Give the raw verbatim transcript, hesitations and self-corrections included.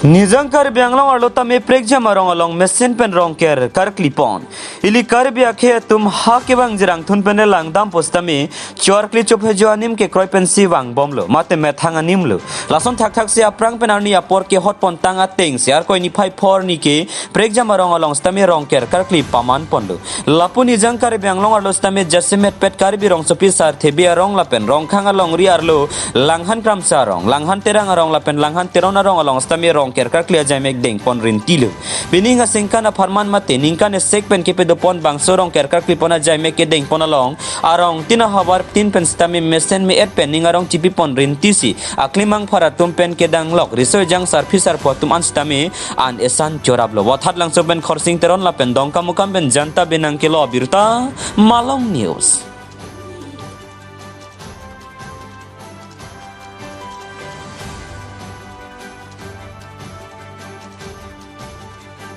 Nijang Karbi Anglong arlo tame prekjam arong along mesen pen rongker karkli pon. Ili Karbi akhei atum ha kevang jirang thun pen langdam pusitame chorkli chophejo anim kekroi pensi vangbomlo, mate methang animlo. Lason thakthak si aphrang pen arni apor kehot pontang ateng si Arkoi niphai phor arni ke prekjam arong along sitame rongker karkli paman ponlo. Lapu Nijang Karbi Anglong arlo sitame jasemet pet Karbi Rongsopi Sarthe Bey arong lapen Rongkhang alongri arlo Langhan Kramsa arong, Langhan Terang arong lapen Langhan Teron arong along sitame rongker karkli ajaimek dengpon rintilo. Pining asengkan apharman mate ningkan esek pen kepadopon bangso rongker karkli pon ajaimek kedengpon along arong tin ahavar tin pen sitame mesen me-et pen ning arong chipipon rintisi aklimang phar atum pen kedanglok riso ejang sarpi sarpo atum an sitame an esan choraplo. Vothatlangso pen Khorsing Teron lapen Dongkamukam pen Janta Binang kelo abirta, Malong News.